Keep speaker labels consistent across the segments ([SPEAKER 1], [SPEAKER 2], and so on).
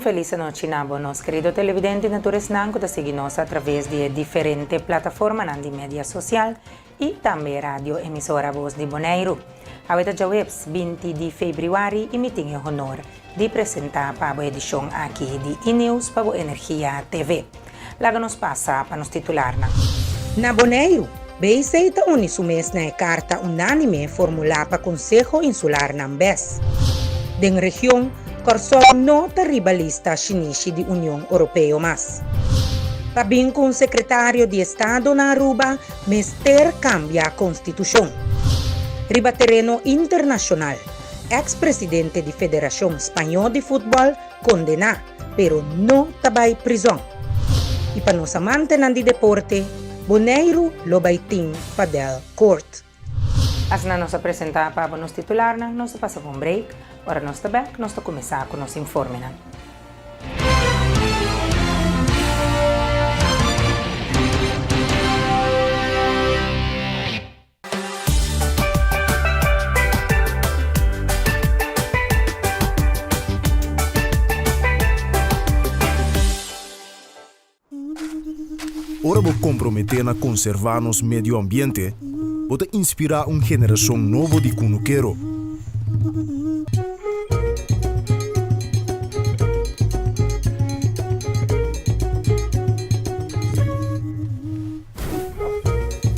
[SPEAKER 1] felis anochi na bo nos kerido televidente i na tur esnan ku ta sigui nos a traves di e diferente plataformanan di media sosial i tambe radio emisora Bos di Boneiru. Awe ta djaweps 20 di febrüari i mi tin e honor di presentá pa bo edishon aki di E-News pa bo Energia TV. Laga nos pasa pa nos titularnan. Na Boneiru, BC ta uni su mes na e karta unánime formulá pa Konseho Insular nan bes. Den region, Kòrsou no ta riba lista shinishi di Union Oropeo mas. Pa bin ku un sekretario di estado na Aruba mester kambia konstitushon. Riba tereno internashonal, eks presidente di Federashon Spañó di Futbòl kondená, pero no ta bai prizòn. I pa nos amantenan di deporte, Boneiru lo bai tin padel court. Asina nos a presentá pa abo nos titularnan, nos ta pasa pa un break, ora nos ta bèk nos ta kuminsá ku nos informenan.
[SPEAKER 2] Ora bo komprometé na konservá nos medio ambiente, bo ta inspirá un generashon nobo di kunukero.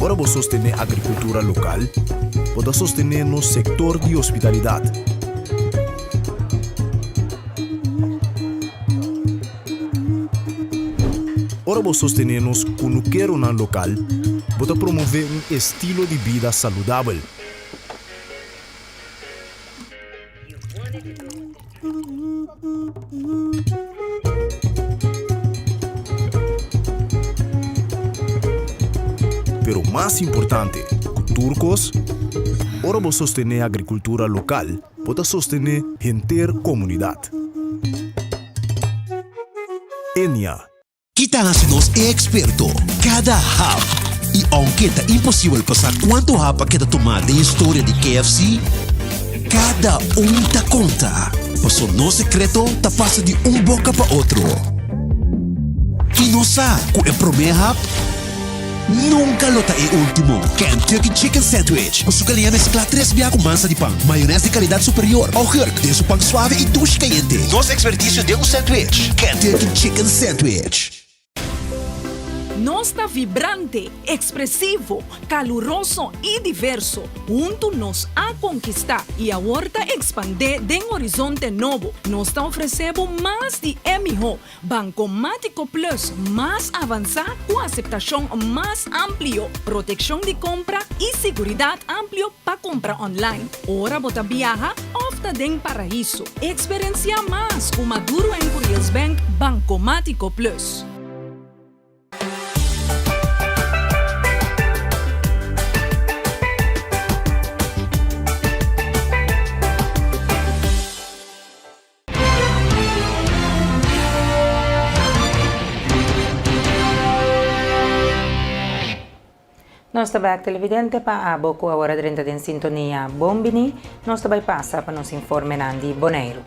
[SPEAKER 2] Ora bo sostené agrikultura lokal, bo ta sostené nos sektor di hospitalidat. Ora bo sostené nos kunukeronan lokal, bo ta promové un estilo di bida saludabel. Pero mas importante ku tur kos, ora bo sostené agrikultura lokal, bo ta sostené henter komunidat. Enia.
[SPEAKER 3] Ki ta hasi nos e eksperto? Kada hap! I ounke ta imposibel pa sa kuantu hap a keda tumá den historia di KFC, kada un ta konta, paso nos sekreto ta pasa di un boka pa otro. I nos sa ku e promé hap nunka lo ta e último. Kentucky Chicken Sandwich ku su kaliña mesklá tres bia ku mansa di pan, mayones di kalidat superior, augurk den su pan suave i dushi kayente. Nos ekspertisio den un sandwich, Kentucky Chicken Sandwich.
[SPEAKER 4] Nos ta vibrante, ekspresivo, kaluroso i diverso. Huntu nos a konkistá i awor ta ekspandé den horizonte nobo. Nos ta ofresé bo mas di e mihó. Bankomátiko Plus mas avansá ku aseptashon mas amplio, protekshon di kompra i siguridat amplio pa kompra online ora bo ta biaha òf ta den paraiso. Eksperensiá mas ku Maduro en Curiels Bank Bankomátiko Plus.
[SPEAKER 1] Nos ta bek televidente pa abo ku awor a drenta den sintonia. Bon bini, nos ta bai pasa pa nos informenan di Boneiru.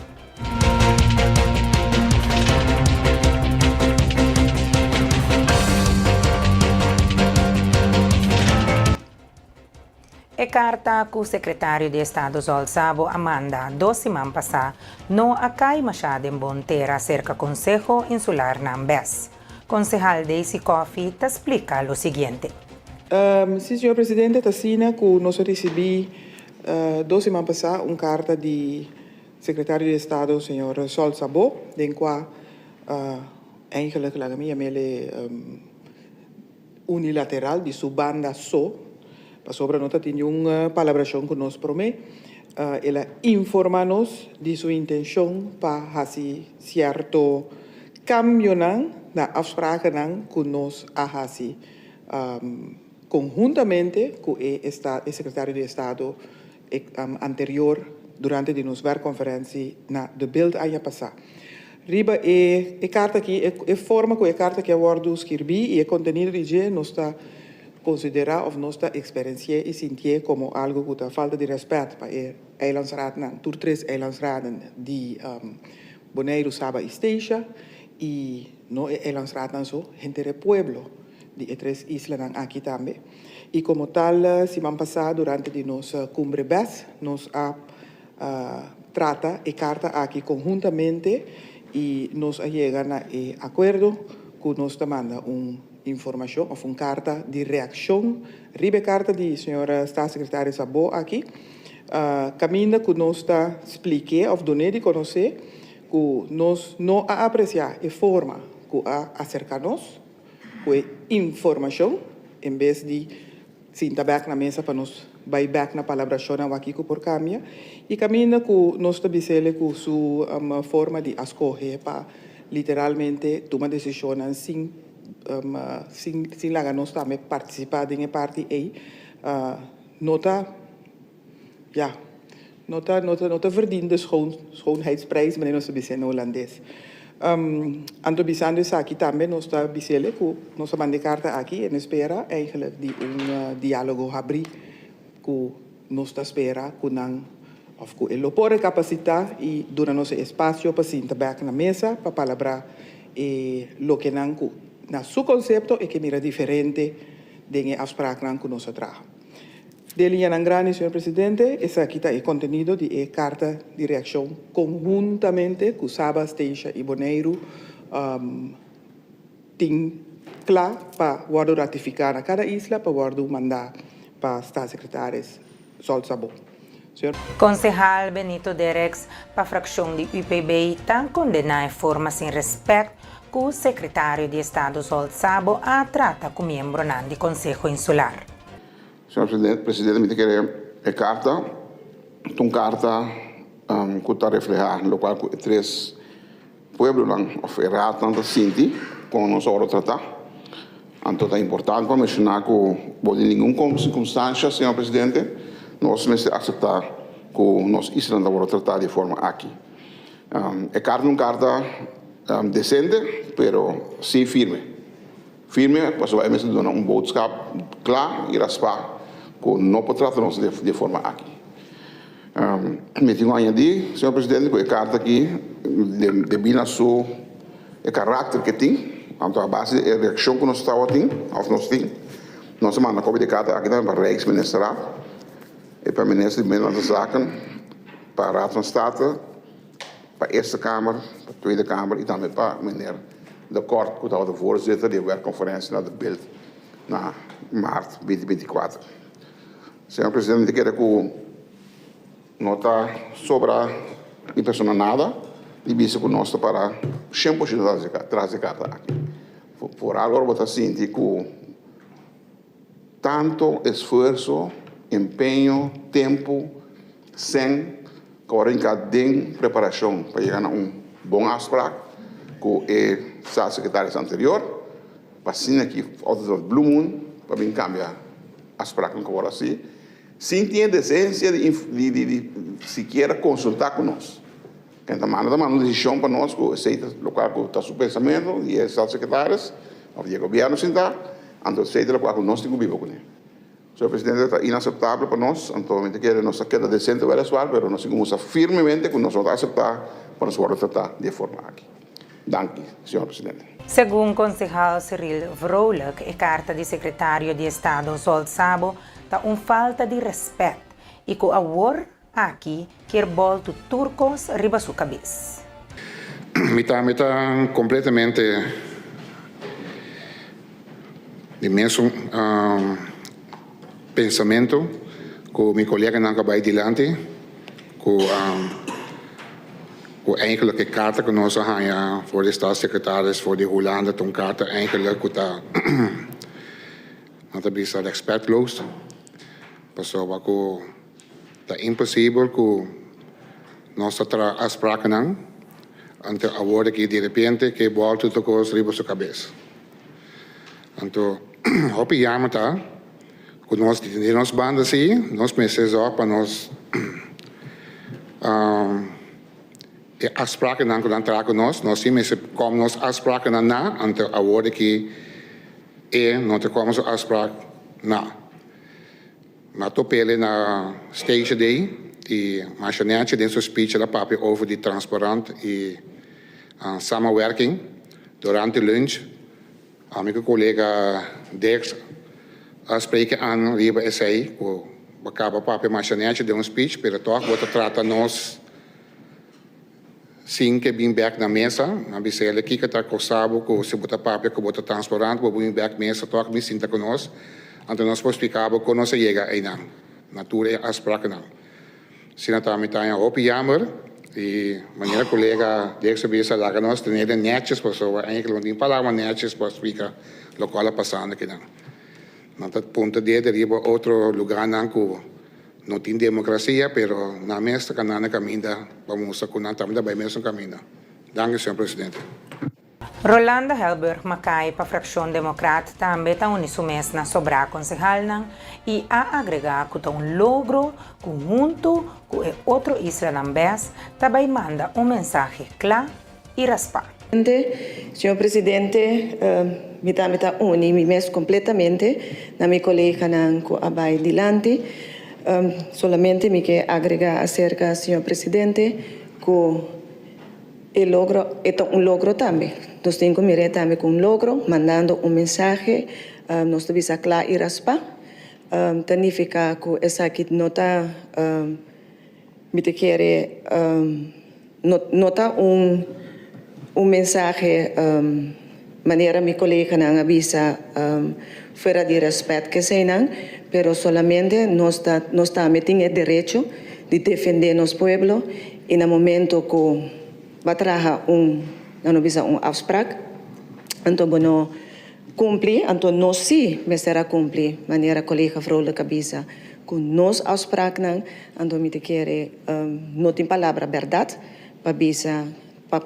[SPEAKER 1] E karta ku sekretario di Estado Zsolt Szabo a manda dos siman pasá no a kai mashá den bon tera serka Konseho Insular nan bes. Konsehal Daisy Coffie ta splika lo siguiente.
[SPEAKER 5] Sí, señor presidente, ta asina ku nos a risibí dos siman pasá un karta di sekretario di Estado señor Zsolt Szabo den kua eigenlijk laga mi yam'el unilateral di su banda so, pasobra no ta tin niun palabrashon ku nos promé. El a informá nos di su intenshon pa hasi sierto kambionan na afsprakennan ku nos a hasi konhuntamente ku e sekretario di estado anterior durante di nos werkkonferensi na De Bilt aña pasá. Riba e e karta aki, e e forma ku e karta aki a wòrdu skirbí i e kontenido di dje nos ta konsiderá òf nos ta eksperensi'é i sintié komo algu ku ta falta di rèspèt pa e eilandsraadnan, tur tres eilandsraden di. Boneiru, Saba i Statia i no e eilandsraadnan so, henter e pueblo di e tres islanan aki tambe. I komo tal siman pasá durante di nos Kumbre Bes nos a trata e karta aki konhuntamente i nos a yega na e akuerdo ku nos ta manda un informashon òf un karta di reakshon riba e karta di señor Staatssecretaris Szabó aki kaminda ku nos ta splik'é òf dun'é di konosé ku nos no a apresiá e forma ku a aserká nos ku e informashon en bes di sinta bèk na mesa pa nos bai bèk na palabrashonnan wak kiko por kambia i kaminda ku nos ta bis'el ku su forma di a skohe pa literalmente tuma desishonnan sin sin laga nos tambe partisipá den e parti ei no ta ya no ta no ta no ta verdien de schoon schoonheidsprijs manera nos ta bisa na hulandes. Anto bisando esaki tambe nos ta bis'el ku nos a manda e karta aki en espera eigenlijk di un dialogo habrí ku nos ta spera ku nan òf ku e lo por rekapasitá i duna nos e espasio pa sinta bèk na mesa pa palabrá e lokenan ku na su konsepto e ke mira diferente den e afspraaknan ku nos a traha. Den liñanan grandi, señor presidente, esaki ta e kontenido di e karta di reakshon konhuntamente ku Saba, Statia i Boneiru tin kla pa wòrdu ratifiká na kada isla pa wòrdu mandá pa Staatssecretaris Zsolt Szabó. Señor.
[SPEAKER 1] Konsehal Benito Dereks pa frakshon di UPB ta kondená e forma sin rèspèt ku sekretario di Estado Zsolt Szabo a trata ku miembronan di Konseho Insular.
[SPEAKER 6] Señor Presidente, mi ta kere e karta ta un karta ku ta reflehá lokual ku e tres pueblonan òf e ratnan ta sinti kon nos a wòrdu tratá. Anto ta importante pa menshoná ku bo di ningun sirkunstansha, señor Presidente, nos mester aseptá ku nos islanan ta wòrdu tratá di e forma aki. E karta ta un karta desente, pero sí firme. Firme pasobra e mester duna un boodskap kla i raspá ku no por trata nos di e forma aki. Mi tin ku añadí, señor presidente, ku e karta aki debí na su e karakter ku e tin, anto a base di e reakshon ku nos tabatin òf nos tin, nos a manda kopia di e karta aki tambe pa Rijksministerraad i pa Minister di Binnenlandse Zaken, pa Raad van State, pa Eerste Kamer, pa Tweede Kamer i tambe pa meneer De Kort ku tabata voorzitter di e werkkonferentie na De Bilt na maart 2024. Señor Presidente, mi ta kere ku no ta sobra mi persona nada di bisa ku nos ta para shen por shento tras di e karta aki. Foral ora bo ta sinti ku Tanto esfuerso, empeño, tempu, sèn ku a rinka den preparashon pa yega na un bon afsprak ku e staatssecretaris anterior, pa asina ki out of the blue moon pa bin kambia afspraknan ku a wòrdu hasi sin tin e desensia di di sikiera konsultá ku nos. Ken ta manda ta manda un desishon pa nos ku esei ta lokual ku ta su pensamentu di e staatssecretaris òf di e gobièrnu sintá. Anto esei ta lokual ku nos tin ku biba kuné. Señor Presidente, ta inaseptabel pa nos, anto mi ta kere nos ta keda desente weliswaar, pero nos tin ku mustra firmemente ku nos no ta aseptá pa nos wòrdu tratá di e forma aki. Danki, señor Presidente.
[SPEAKER 1] Segun konsehal Cyril Vrolijk, e karta di sekretario di Estado Zsolt Szabo ta un falta di rèspèt i ku awor Aki kier boltu tur kos riba su kabes.
[SPEAKER 6] Mi tambe ta completamente di mesun pensamento cu mi coleganan cu a bay dilanti cu cu eigenlijk e carta cu nos a haya for di staatssecretaris for di Hulanda ta un carta eigenlijk cu ta nan ta bisa respectloos pasobra cu Ta imposibel ku nos ta traha afsprakennan, anto awor aki direpente ke bòltu tur kos riba su kabes. Anto hopi yama ta ku nos di nos banda si nos mester zòrg pa nos e afsprakennan ku nan traha ku nos, nos si mester kòm nos afsprakennan na, anto awor aki e no ta kòm su afsprak na. M'a top'ele na stage dei i masha nechi den su speech el a papia over di transparant i. Samenwerking durante lunch ami ku kolega Dirks a spreken an riba esei ku bo kaba papia masha nechi den un speech pero tòg bo ta trata nos sin ke bin bèk na mesa. Mi a bisa el kiko ta kosa bo ku si bo ta papia ku bo ta transparant bo bin bèk mesa tòg bin sinta ku nos anto nos por splika bo kon nos a yega einan na tur e afsprakennan. Asina ta mi ta haña hopi yamber y manera colega Dirk a bisa laga nos tene den netjes pasobra eigenlijk no tin palabra netjes pa splica locual a pasando akinan. Nan ta punta dede riba otro lugarnan cu no tin democracia pero nan mes ta cana na caminda pa mustra cu nan tambe ta bay mesun caminda. Danki señor presidente.
[SPEAKER 1] Rolanda Helburg Mackay pa Frakshon Demokrat tambe ta uni su mes na sobrá konsehalnan i a agregá ku ta un logro ku huntu ku e otro islanan bes ta bai manda un mensahe kla i raspá.
[SPEAKER 7] Señor Presidente, mi tambe ta uni mi mes completamente na mi coleganan cu a bay dilanti. Solamente mi ke agrega acerca, Señor Presidente, cu. E logro e ta un logro tambe. Nos tin ku mir'é tambe ku un logro, mandando un mensahe, nos ta bisa kla i raspá, ta nifiká ku esaki no ta, mi ta kere, no no ta un un mensahe manera mi koleganan a bisa fuera di rèspèt k'eseinan, pero solamente nos ta nos tambe tin e derecho di defendé nos pueblo I na momento ku bo a traha un, nan no bisa un afsprak, anto bo no kumpli, anto nos sí mester a kumpli, manera kolega Vrolijk a bisa, ku nos afspraknan, anto mi ta kere no tin palabra bèrdat pa bisa pa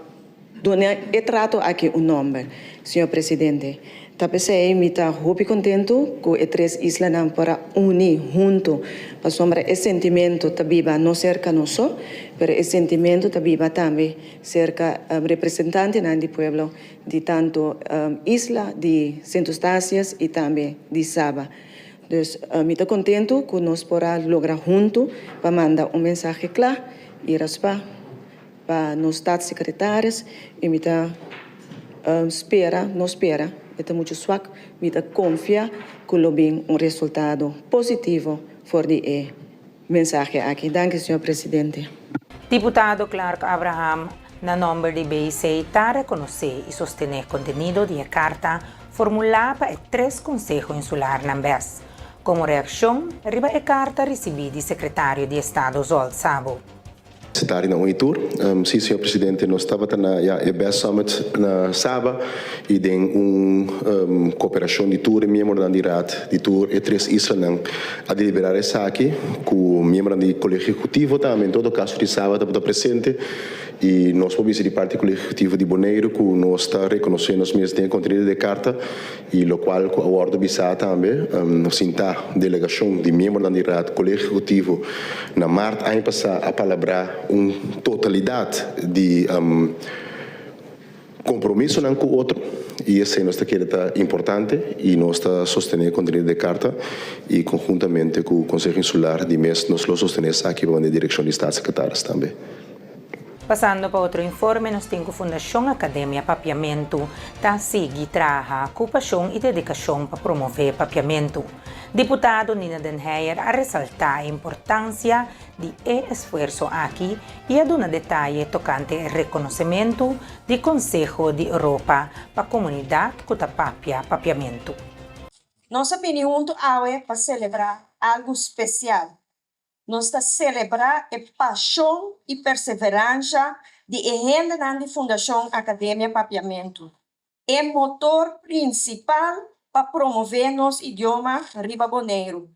[SPEAKER 7] Duna e trato aki un nomber, señor presidente. Ta p'esei mi ta hopi kontentu ku e tres islanan por a uni huntu, pasobra e sentimentu ta biba no serka nos so, pero e sentimentu ta biba tambe serka representantenan di pueblo di tantu isla di Sint Eustatius i tambe di Saba. Dus mi ta kontentu ku nos por a logra huntu pa manda un mensahe kla i raspá. Pa nos staatssecretaris y mi ta spera, no spera, e ta mucho swak, mi ta confia cu lo bin un resultado positivo for di e mensahe aki. Danki, señor Presidente.
[SPEAKER 1] Diputado Clark Abraham, na nomber di BIC ta reconoce y sostene contenido di e carta formula pa e tres Conseho Insularnan bes, como reaccion riba e carta ricibi di Secretario di Estado Zsolt Szabo.
[SPEAKER 8] Secretario na un y tur. Sí, señor presidente, nos tabata na ya e Best Summit na Saba y den un cooperacion di tur e miembronan di Raad di tur e tres islanan a deliberar esaki cu miembronan di Colegio Ejecutivo tambe en todo caso di Saba tabata presente y nos por bisa di parti Colegio Ejecutivo di Boneiru cu nos ta reconoce nos mes den e contenido di e carta y locual cu a wordo bisa tambe nos sinta delegacion di miembronan di Raad Colegio Ejecutivo na maart aña pasa a palabrá un totalidad di compromisonan cu otro y esey nos ta kere ta importante y nos ta sostene contenido di e carta y conhuntamente cu Conseho Insular di mes nos lo sostene esaki pa manda e direccion di Staatssecretaris tambe.
[SPEAKER 1] Pasando pa otro informe nos tin ku Fundashon Akademia Papiamentu ta sigui traha ku pashon i dedikashon pa promové papiamentu. Diputado Nina den Heyer a resaltá e importansia di e esfuerso aki i a duna detaye tokante e rekonosementu di Konseho di Europa pa komunidat ku ta papia papiamentu.
[SPEAKER 9] Nos a bini huntu awe pa selebrá algu spesial. Nos ta selebrá e pashon i perseveransha di e hendenan di Fundashon Akademia Papiamentu, e motor prinsipal pa promové nos idioma riba Boneiru.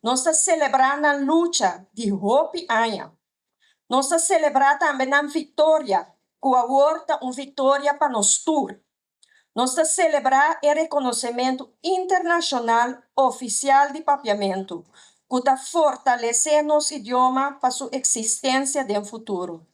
[SPEAKER 9] Nos ta selebrá nan lucha di hopi aña. Nos ta selebrá tambe nan viktoria, ku awor ta un viktoria pa nos tur. Nos ta selebrá e rekonosementu internashonal ofisial di papiamentu, ku ta fortalesé nos idioma pa su eksistensia den futuro.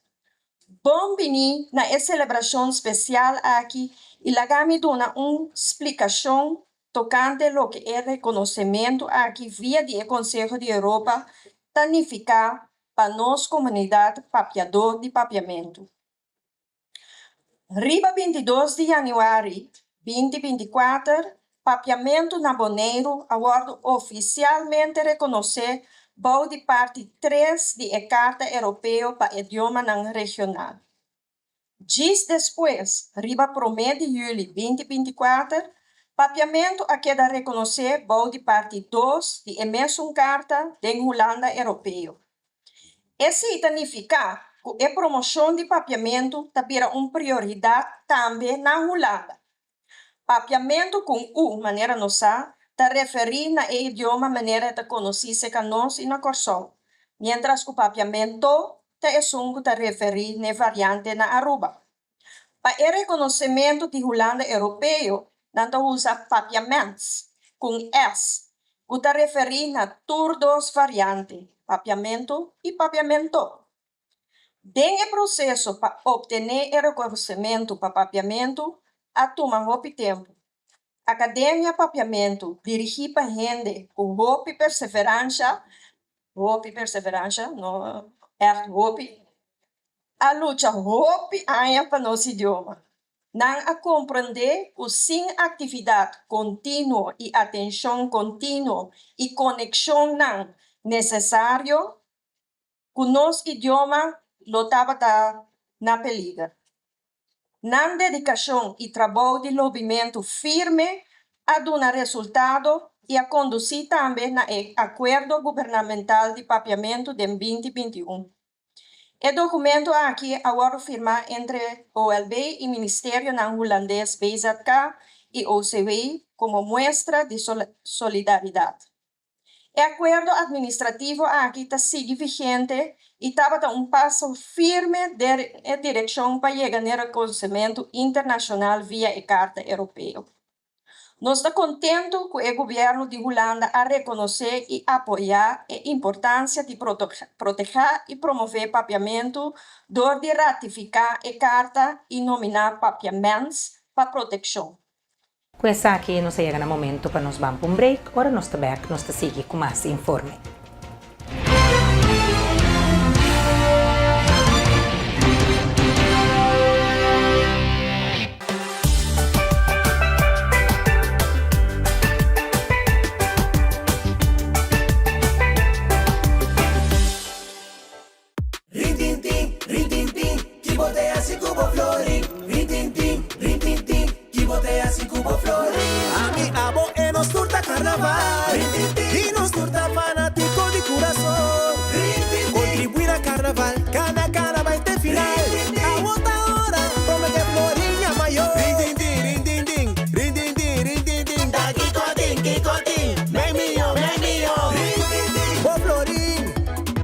[SPEAKER 9] Bon biní na e selebrashon spesial aki i laga mi duna un splikashon tokante loke e rekonosementu aki via di e Konseho di Europa ta nifiká pa nos komunidat papiadó di papiamentu. Riba 22 di yanüari 2024, Papiamentu na Boneiru a wòrdu ofisialmente rekonosé bou di parti tres di e Karta Europeo pa Idiomanan Regional. Djis despues, riba promé di yüli 2024, Papiamentu a keda rekonosé bou di parti dos di e mesun karta den Hulanda Europeo. Esei ta nifiká ku e promoshon di Papiamentu ta bira un prioridat tambe na Hulanda. Papiamentu ku un u, manera nos sa, ta referí na e idioma manera e ta konosí serka nos i na Kòrsou, miéntras ku papiamento ta esun ku ta referí n'e variante na Aruba. Pa e rekonosementu di Hulanda Europeo nan ta usa papiaments, ku un s, ku ta referí na tur dos variante, papiamentu i papiamento. Den e proseso pa optené e rekonosementu pa papiamentu a tuma hopi tempu. Akademia Papiamentu dirigí pa hende ku hopi perseveransha, hopi perseveransha, no ègt hopi, a lucha hopi aña pa nos idioma. Nan a komprendé ku sin aktividat kontinuo i atenshon kontinuo i konekshonnan nesesario, ku nos idioma lo tabata na peliger. Nan dedikashon i trabou di lobimentu firme a duna resultado i a kondusí tambe na e Akuerdo Gubernamental di Papiamentu den 2021. E dokumentu aki a wòrdu firmá entre OLB i ministerionan hulandes BZK i OCW komo muestra di solidaridat. E akuerdo atministrativo aki ta sigui vigente i tabata un paso firme den e direkshon pa yega n'e rekonosementu internashonal via e Karta Europeo. Nos ta kontentu ku e gobièrnu di Hulanda a rekonosé i apoyá e importansia di protehá i promové papiamentu dor di ratifiká e karta i nominá papiaments pa protekshon.
[SPEAKER 1] Ku esaki nos a yega na momento pa nos ban pa un break, ora nos ta bek nos ta sigui ku mas informe.
[SPEAKER 10] Rintintin, rintintin, ki bo ta hasi ku bo florin? Rintintin, rintintin, ki bo ta hasi ku bo florin? Ami, abo e nos tur ta karnaval. Rintintin, i nos tur ta fanatiko di kurason. Rintintin, kontribuí na karnaval, kana kana bai te final. Rintintin, awo ta ora, prome ku e florin yama yo. Rintintin, rintintin, rintintin, rintintin, ta kiko tin, kiko tin, mei miyon, mei miyon. Rintintin, bo florin.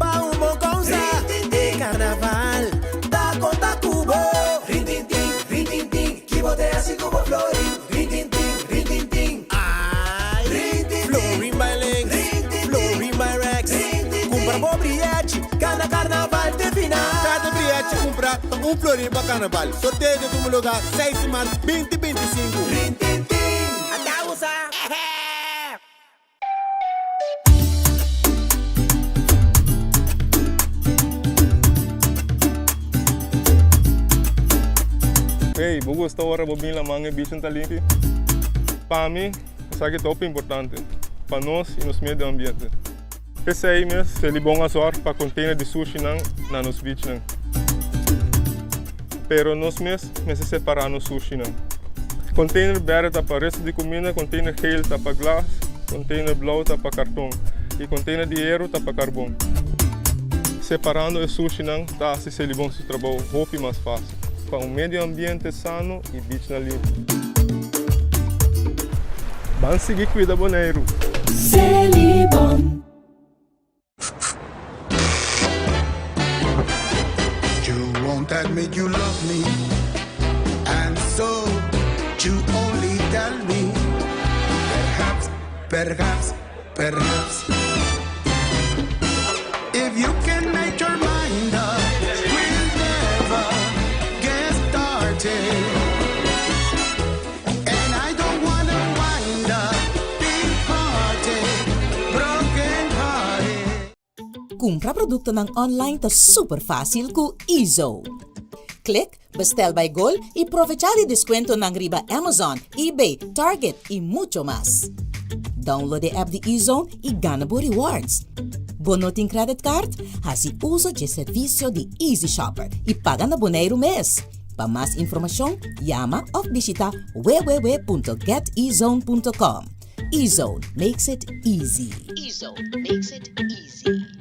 [SPEAKER 10] Pa un bon kousa di karnaval ta konta ku bo. Rintintin, rintintin, ki bo te hasi ku bo florin? Rintintin, rintintin, ai. Rintintin, florin by links, florin by rechts. Kumpra bo brièchi, kana karnaval te final.
[SPEAKER 11] Kada brièchi kumprá ta un florin pa karnaval. Sorteo ta tuma lugá seis di mart 2025.
[SPEAKER 10] Rintintin, ata usa.
[SPEAKER 11] Hey, bo gusta ora bo bin laman e bichin ta limpi? Pa mi, esaki ta hopi importante pa nos y nos medio ambiente. P'esei mes, Selibon a zorg pa container di sushinan na nos beachnan. Pero nos mes mester separá nos sushinan. Container berde ta pa resto di cuminda, container geel ta pa glas, container blauw ta pa carton y container di hero ta pa carbon. Separando e sushinan ta haci Selibon su trabou hopi mas facil pa un medio ambiente sano y beachnan limpi. Ban sigui cuida Boneiru!
[SPEAKER 4] Selibon.
[SPEAKER 12] You won't admit you love me And so you only tell me Perhaps, perhaps, perhaps If you can make your mind up We'll never get started And I don't wanna wind up Big hearted, broken hearted
[SPEAKER 13] Kumpra produktonan online ta super fásil ku Izo. Click, bestel by Gol y provecha di descuentonan riba Amazon, eBay, Target y mucho mas. Download e app di eZone y gana bo rewards. Bo no tin credit card? Haci uso dje servicio di Easy Shopper y paga na Boneiru mes. Pa mas informacion, yama of bishita www.getezone.com. eZone makes it easy.
[SPEAKER 14] eZone makes it easy.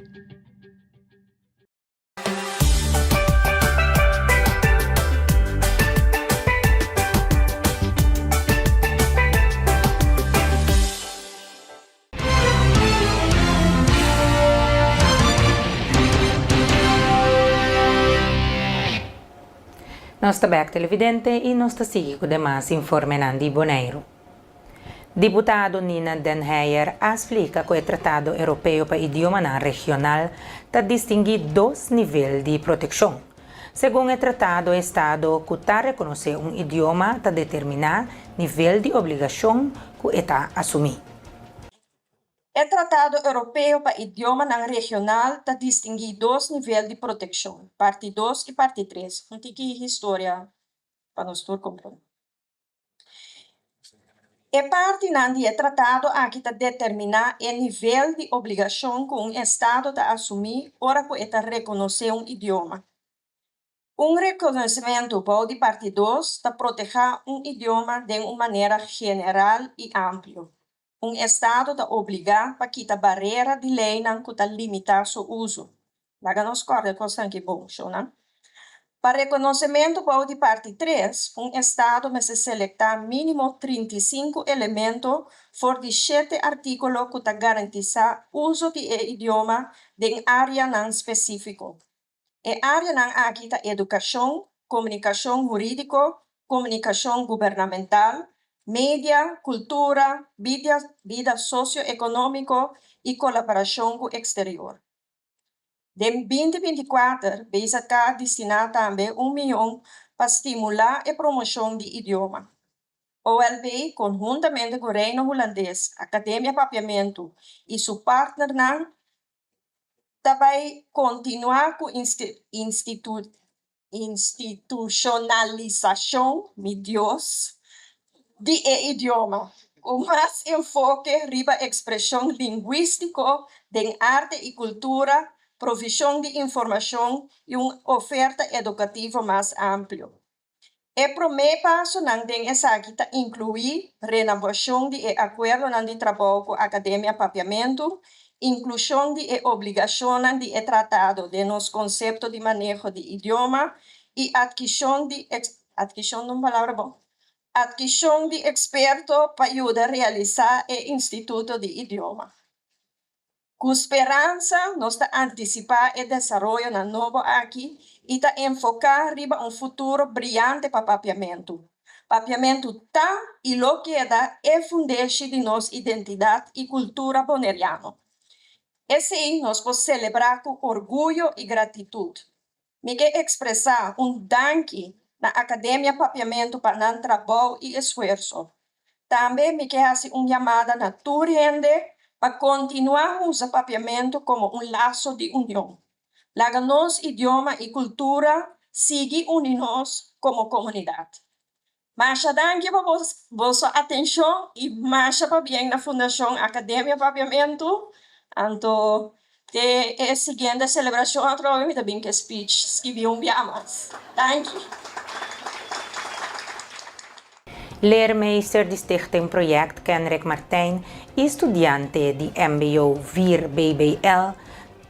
[SPEAKER 1] Nos ta bek televidente y nos ta sigui cu demas informenan di Boneiru. Diputado Nina den Heyer a splica cu e Tratado Europeo pa Idiomanan Regional ta distingui dos nivel di proteccion. Segun e tratado e estado cu ta reconoce un idioma ta determina nivel di obligacion cu e ta asumi.
[SPEAKER 9] E Tratado Europeo pa Idiomanan Regional ta distingui dos nivel di proteccion, Parti dos y Parti tres. Un tiki historia pa nos tur comprende. E partinan di e tratado aki ta determiná e nivel di obligashon ku un estado ta asumí ora ku e ta rekonosé un idioma. Un rekonosementu bou di Parti dos ta protehá un idioma den un manera general i amplio. Un estado ta obligá pa kita barera di leinan ku ta limitá su uso. Laga nos kòrda e kosnan aki bon, shownan. Pa rekonosementu bou di Parti tres, un estado mester selektá mínimo 35 elemento for di shete artíkulo ku ta garantisá uso di e idioma den áreanan spesífiko. E áreanan aki ta edukashon, komunikashon hurídiko, komunikashon gubernamental, media, kultura, bida bida sosioekonómiko i kolaborashon ku eksterior. Den 2024, BZK a destiná tambe un mion pa stimulá e promoshon di idioma. OLB, konhuntamente ku Reino Hulandes, Akademia Papiamentu i su partnernan, ta bai kontinuá ku institushonalisashon, mi Dios, di e idioma, ku mas enfoke riba ekspreshon lingwístiko den arte i kultura, provishon di informashon i un oferta edukativo mas amplio. E promé pasonan den esaki ta inkluí renabashon di e akuerdonan di trabou ku Akademia Papiamentu, inklushon di e obligashonnan di e tratado den nos konsepto di maneho di idioma i atkishon di, atkishon ta un palabra bon? atkishon di eksperto pa yuda realisá e Instituto di Idioma. Ku speransa nos ta antisipá e desaroyonan nobo aki i ta enfoká riba un futuro briante pa Papiamentu. Papiamentu ta i lo keda e fundeshi di nos identidat i kultura boneriano. Esei nos por selebrá ku orguyo i gratitut. Mi ke ekspresá un danki na Akademia Papiamentu pa nan trabou i esfuerso. Tambe mi ke hasi un yamada na tur hende pa kontinuá usa Papiamentu komo un laso di union. Laga nos idioma i kultura sigui uni nos komo komunidat. Masha danki pa boso atencion y masha pabien na Fundacion Academia Papiamentu. Anto te e siguiente celebracion atrobe mi ta bin cu e speech skibi un bia mas. Danki.
[SPEAKER 1] Leermeester di Stichting Project Kenrick Martijn y studiante di mbo 4 BBL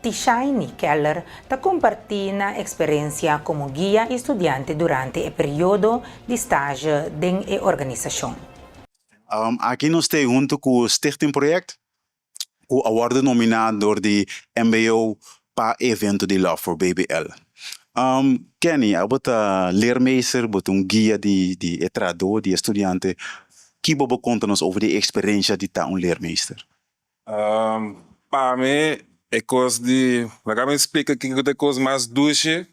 [SPEAKER 1] Tishaini Keller ta kompartí nan eksperensia komo guia i studiante durante e periodo di stage den e organisashon.
[SPEAKER 15] Aki nos ta huntu ku Stichting Project ku a wòrdu nominá dor di mbo pa e evento di Love for BBL. Kenny, abo ta leermeester, bo ta un guia di e trahadó, di e studiante. Ki bo por konta nos over di e eksperensia di ta un leermeester?
[SPEAKER 16] Pa mi e kos di, laga mi splika kiko ta e kos mas dushi,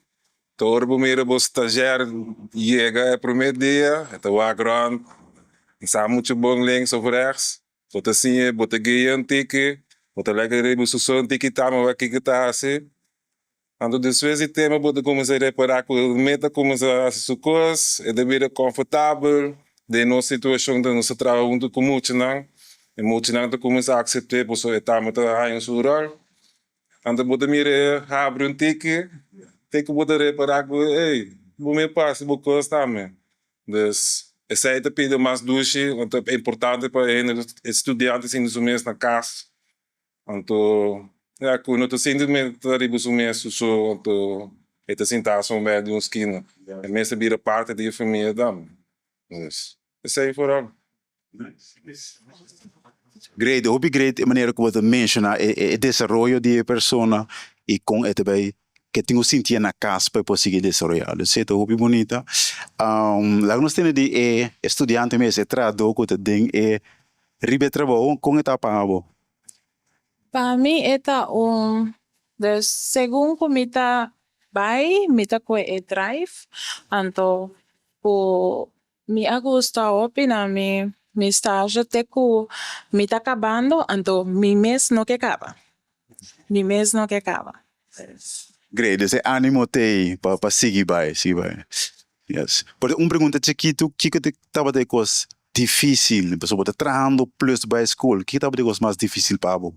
[SPEAKER 16] ta ora bo mira bo stagiair yega e prome dia, e ta wak rond, e sa muchu bon links of rechts, bo ta siña, bo ta guia un tiki, bo ta laga riba su so un tiki tamba wak kiko ta hasi. Anto despues di tempo bo ta kuminsá repará ku e mes ta kuminsá hasi su kos, e ta bira konfortabel den nos situashon ta nos ta traha huntu ku muchanan, e muchanan ta kuminsá aksept'é pasobra e tambe ta haña su ròl. Anto bo ta mira e habri un tiki te ku bo ta repará ku ey bo mes por hasi bo kos tambe. Dus esei ta pidi mas dushi, ta importante pa e hende, e studiante sinti su mes na kas. Anto ya ku no ta sinti mes ta riba su mes su so anto e ta sinta so bèi di un skina. E mes ta bira parti di e famia tambe. Dus esei foral.
[SPEAKER 15] Great, hopi great e manera ku bo ta menshona e desaroyo di e persona i kon e ta bai ke tin ku sintié na kas pa e por sigui desaroyá. Dus e ta hopi bunita. Laga nos tende di e studiante mes, e trahadó ku ta den e riba e trabou, kon e ta pa bo?
[SPEAKER 17] Pa mi e ta un, dus segun ku mi ta bai mi ta kue e drive, anto ku mi a gusta hopi na mi mi stage te ku mi ta kabando anto mi mes no ke kaba, mi mes no ke kaba.
[SPEAKER 15] Great, dus e animo t'ei pa pa sigui bai, sigui bai. Yes. Por un pregunta chikitu, kiko te tabata e kos dificil? Pasobra bo ta trahando plus bai school, kiko tabata e kos mas dificil pa bo?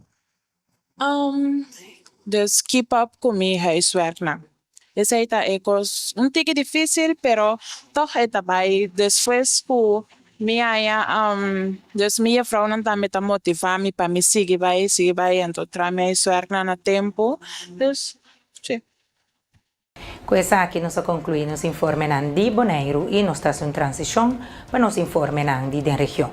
[SPEAKER 17] Dus keep up ku mi huiswerknan. Esei ta e kos un tiki dificil pero tog e ta bai despues ku mi haña dus mi jefrounan tambe ta motiva mi pa mi sigui bai sigui bai anto traha mi huiswerknan na tempu dus si.
[SPEAKER 1] Ku esaki nos a konkluí nos informenan di Boneiru i nos ta hasi un transishon pa nos informenan di den region.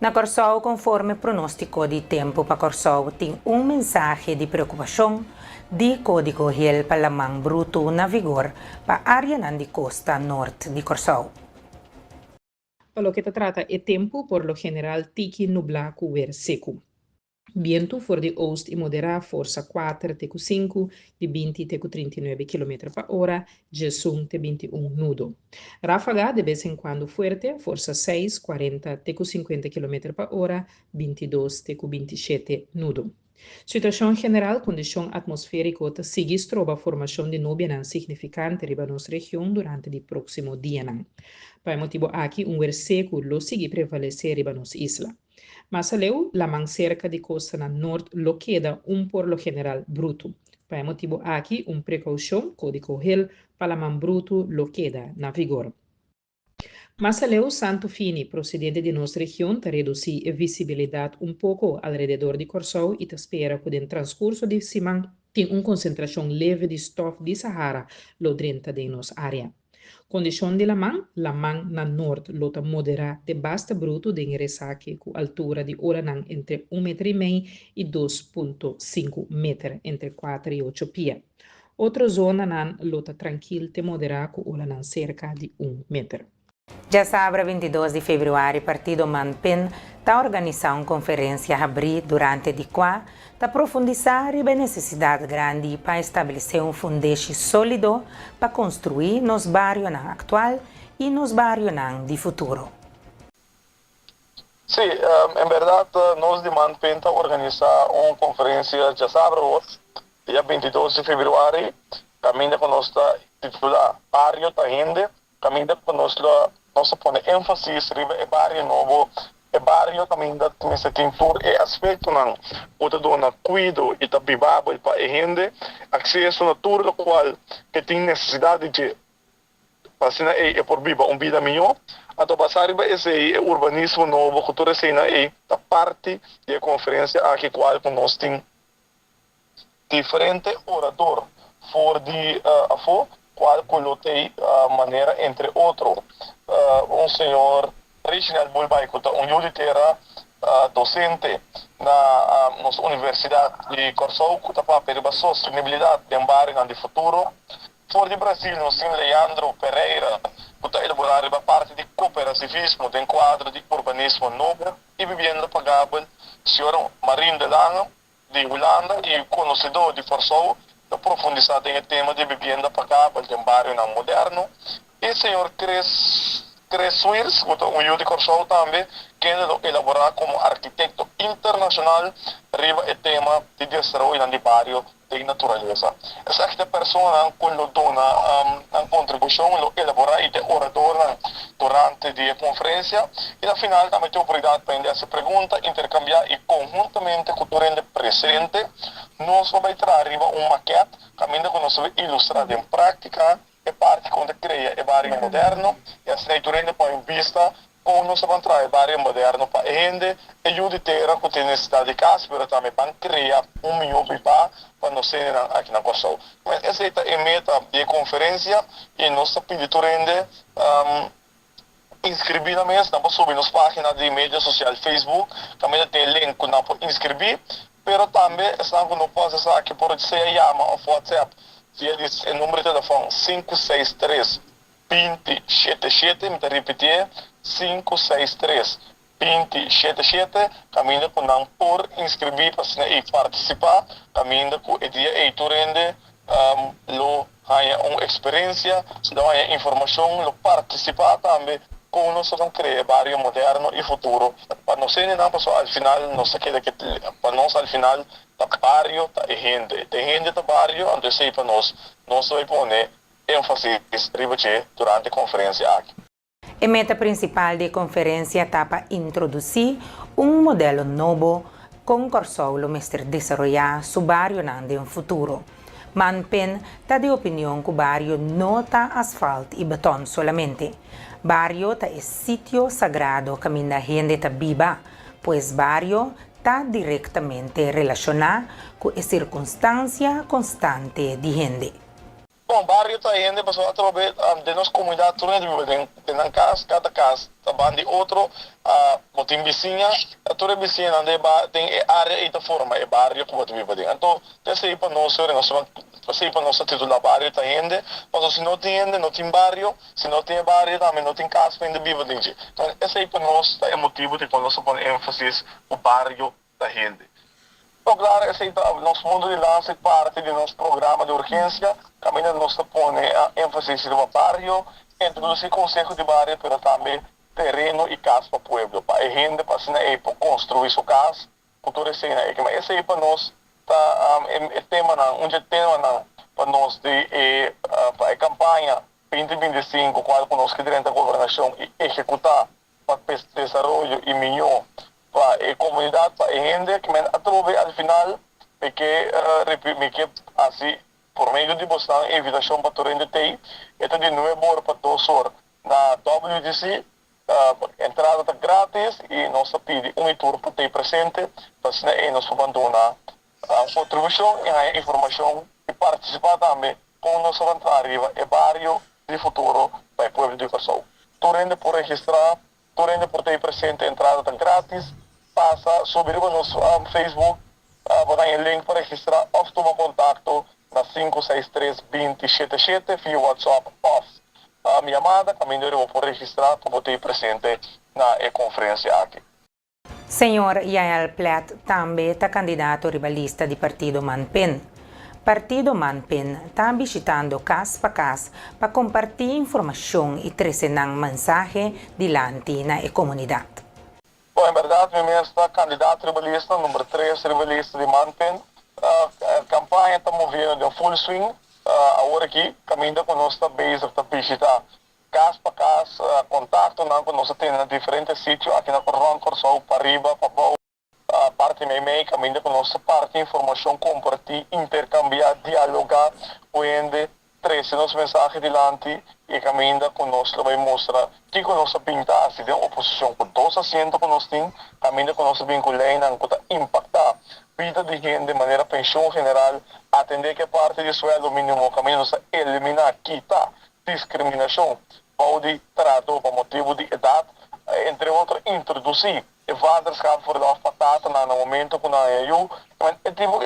[SPEAKER 1] Na Kòrsou konforme pronóstiko di tempu pa Kòrsou tin un mensahe di preokupashon di Kódigo Hel pa laman brutu na vigor pa áreanan di kosta nort di Kòrsou.
[SPEAKER 18] Pa loke ta trata e tempu, por lo general tiki nublá ku wer seku. Bientu for di oost i moderá, forsa kuater te ku sinku, di 20 te ku 39 kilometer pa ora, 11 te 21 nudo. Ráfaga de bes en kuando fuerte, forsa seis, 40 te ku 50 kilometer pa ora, 22 te ku 27 nudo. Situashon general, Kondishon atmosfériko ta sigui stroba formashon di nubianan signifikante riba nos region durante di próksimo dianan. Pa e motibu aki un wer seku lo sigui prevalesé riba nos isla. Mas aleu, laman serka di kostanan nort lo keda un por lo general brutu. Pa e motibu aki un prekoushon, kódigo hel, pa laman brutu lo keda na vigor. Mas aleu, Santu Fini, prosedente di nos region, ta redusí e visibilidat un poko alrededor di Kòrsou i ta spera ku den transkurso di siman tin un konsentrashon leve di stòf di Sahara lo drenta den nos área. Kondishon di laman, Laman na nort lo ta moderá te basta brutu den e resake ku altura di olanan entre un meter i mei i 2.5 meter, entre kuater i ocho pia. Otro zonanan lo ta trankil te moderá ku olanan serka di un meter.
[SPEAKER 1] Djasabra 22 di febrüari partido Man-PEN ta organisá un konferensia habrí durante di kua ta profundisá riba e nesesidat grandi pa establesé un fundeshi sólido pa konstruí nos barionan aktual i nos barionan di futuro.
[SPEAKER 19] Sí, en berdad nos di Manpin ta organisa un conferencia djasabra awor, dia 22 di februari, caminda cu nos ta titula Bario ta Hende, caminda cu nos lo nos ta pone enfasis riba e bario nobo, e bario caminda mester tin tur e aspectonan cu ta duna cuido y ta bibabel pa e hende, acceso na tur locual ke tin necesidad di dje. Pa asina ei e por biba un bida mihó. Anto basá riba esei e urbanismo nobo ku tur eseinan ei ta parti di e konferensia aki kual ku nos tin diferente orador for di afó kual ku lo tei manera entre otro un señor Reginald Bulbay ku ta un yu di tera dosente na nos Universidat di Kòrsou ku ta papia riba sostenibilidat den barionan di futuro. For di Brasil nos tin Leandro Pereira ku ta elaborá riba parti di kooperativismo den kuadro di urbanismo nobo i bibienda pagabel, Señor Marin de Lange di Hulanda i konosedó di Kòrsou ta profundisá den e tema di bibienda pagabel den barionan moderno i Señor Chris. Chris Swiers, ku ta un yu di Kòrsou tambe, kende lo elaborá komo arkitekto internashonal riba e tema di desaroyonan di bario den naturalesa. Esaki ta personanan ku lo duna nan kontribushon, lo elaborá i ta e oradornan durante di e konferensia. I na final tambe tin oportunidat pa hende hasi pregunta, interkambiá i konhuntamente ku tur hende presente nos lo bai traha riba un makèt kaminda ku nos lo bai ilustrá den práktika e parti kon ta krea e bario moderno i asina ei tur hende pone un bista kon nos ta ban traha e bario moderno pa e hende, e yu di tera ku tin nesesidat di kas pero tambe ban krea un mihó bibá pa nos hendenan aki na Kòrsou. Esei ta e meta di e konferensia i nos ta pidi tur hende Inskribí nan mes, nan por subi nos página di media sosial Facebook, kaminda tin e link ku nan por inskribí. Pero tambe esnan ku no por hasi esaki por sea yama òf WhatsApp via di e number di telefòn 563 20 shete shete, mi ta ripitié, 563 20 shete shete, kaminda ku nan por inskribí pa asina ei partisipá, kaminda ku e dia ei tur hende lo haña un eksperensia, lo haña informashon, lo partisipá tambe kon nos ta ban krea e bario moderno i futuro pa nos hendenan, pasobra al final nos ta keda ke pa nos al final ta bario ta e hende, ta e hende ta bario, anto esei pa nos, nos ta bai pone énfasis riba dje durante e konferensia aki.
[SPEAKER 1] E meta prinsipal di e konferensia ta pa introdusí un modelo nobo kon Kòrsou lo mester desaroyá su barionan den futuro. Manpen ta di opinion ku bario no ta asfalt i beton solamente. Bario ta e sitio sagrado kaminda hende ta biba, pues bario ta direktamente relashoná ku e sirkunstansia konstante di hende.
[SPEAKER 19] Bon, bario ta hende pasobra atrobe den nos comunidad tur hende biba den den nan cas, cada cas ta ban di otro, bo tin bisiña, tur e bisiñanan den e ba den e area ey ta forma e bario cu bo ta biba den. Anto ta esey pa nos ora nos ta ban esey pa nos ta titula bario ta hende, pasobra si no tin hende no tin bario, si no tin e bario tambe no tin cas pa hende biba den dje. Esey pa nos ta e motibo di cual nos ta pone enfasis cu bario ta hende. No claro esey ta nos punto di lansa y parti di nos programa di urgencia caminda nos ta pone enfasis riba bario, introduci conseho di bario pero tambe tereno y cas pa pueblo pa e hende pa asina ey por construi su cas cu tur eseynan ey. Ma esey pa nos ta e temanan, un dje temanan pa nos di e pa e campaña binti 25 cual cu nos ke drenta gobernacion y ehecuta pa desaroyo y miño pa e comunidad, pa e hende ki men atrobe al final mi ke repi mi ke haci por medio di bosnan e invitacion pa tur hende tey e ta di nuebe or pa dos or na WTC entrada ta gratis y nos ta pidi un y tur pa tey presente pa asina ey nos por ban duna contribucion y haya informacion y participa tambe con nos ta ban traha riba e bario di futuro pa e pueblo di Kòrsou. Tur hende por registrá, tur hende por ta ei presente, entrada ta grátis. Pasa subi riba nos Facebook, bo ta haña e link pa registrá òf tuma kontakto na 563 20 77 via WhatsApp òf yamada kaminda riba bo por registrá pa bo ta ei presente na e konferensia aki.
[SPEAKER 1] Señor Yael Plet tambe ta kandidato riba lista di partido Manpen. Partido Manpen ta bishitando kas pa kas pa kompartí informashon i trese nan mensahe dilanti na e komunidat.
[SPEAKER 19] Bon, en bèrdat mi mes ta kandidato riba lista, number tres riba lista di Manpen. Kampaña ta moviendo den full swing awor aki, kaminda ku nos ta bezig ta bishitá Kas pa kas, kontaktonan ku nos a tene na diferente sitio aki na rònt Kòrsou, pariba, pabou, parti meimei, kaminda ku nos ta parti informashon, kompartí, interkambiá, dialogá ku hende, trese nos mensahe dilanti i kaminda ku nos lo bai mustra kiko nos a bin ta hasi den oposishon ku dos asiento ku nos tin, kaminda ku nos a bin ku leinan ku ta impaktá bida di hende manera penshon general, atendé ku e parti di suèldo mínimo kaminda nos ta eliminá, kita Diskriminashon bou di trahadó pa motibu di edat, entre otro introdusí e vaderschapverlof pa tatanan na momento ku nan haña yu. E tipo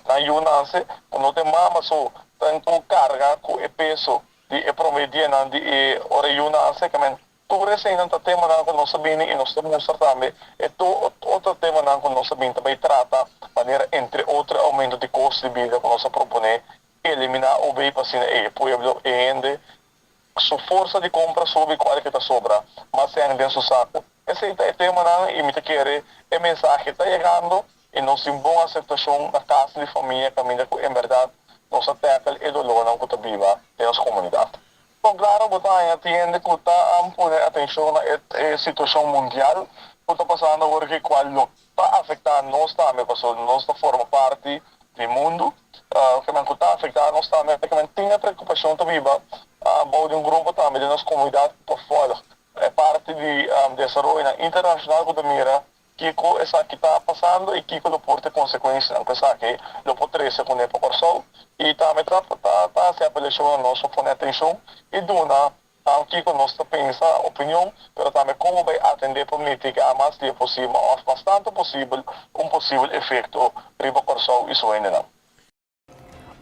[SPEAKER 19] nan yu nase ku no tin mama so ta ku karga ku e peso di e promé dianan di e ora e yu nase. Tur eseinan ta temanan ku nos a bini i nos ta mustra tambe e tur otro temanan ku nos a bin ta bai trata manera entre otro e oumento di kosto di bida ku nos a proponé eliminá OB pa asina e pueblo, e hende. su forsa di kompra subi kual ke ta sobra mas sèn den su saku. Esei ta e temanan i mi ta kere e mensahe ta yegando i nos tin bon aseptashon na kas di famia kaminda ku enbèrdat nos a tèkel e dolónan ku ta biba den nos komunidat. Bon klaro bo ta haña tin hende ku ta pone atenshon na e situashon mundial ku ta pasando awor aki kual lo ta afektá nos tambe pasobra nos ta forma parti di mundu kimen ku ta afektá nos tambe kimen tin e preokupashon ta biba bou di un grupo tambe den nos komunidat ku ta vòlg e parti di desaroyonan internashonal ku ta mira Kiko esaki ta pasando i kiko lo por ta e konsekuensianan ku esaki lo por trese kuné pa Kòrsou? I tambe ta ta hasi apelashon na nos pa pone atenshon i duna kiko nos ta pensa, opinion, pero tambe kon bo bai atendé pa mitigá mas dia posibel òf mas tantu posibel un posibel efekto riba Kòrsou i su hendenan.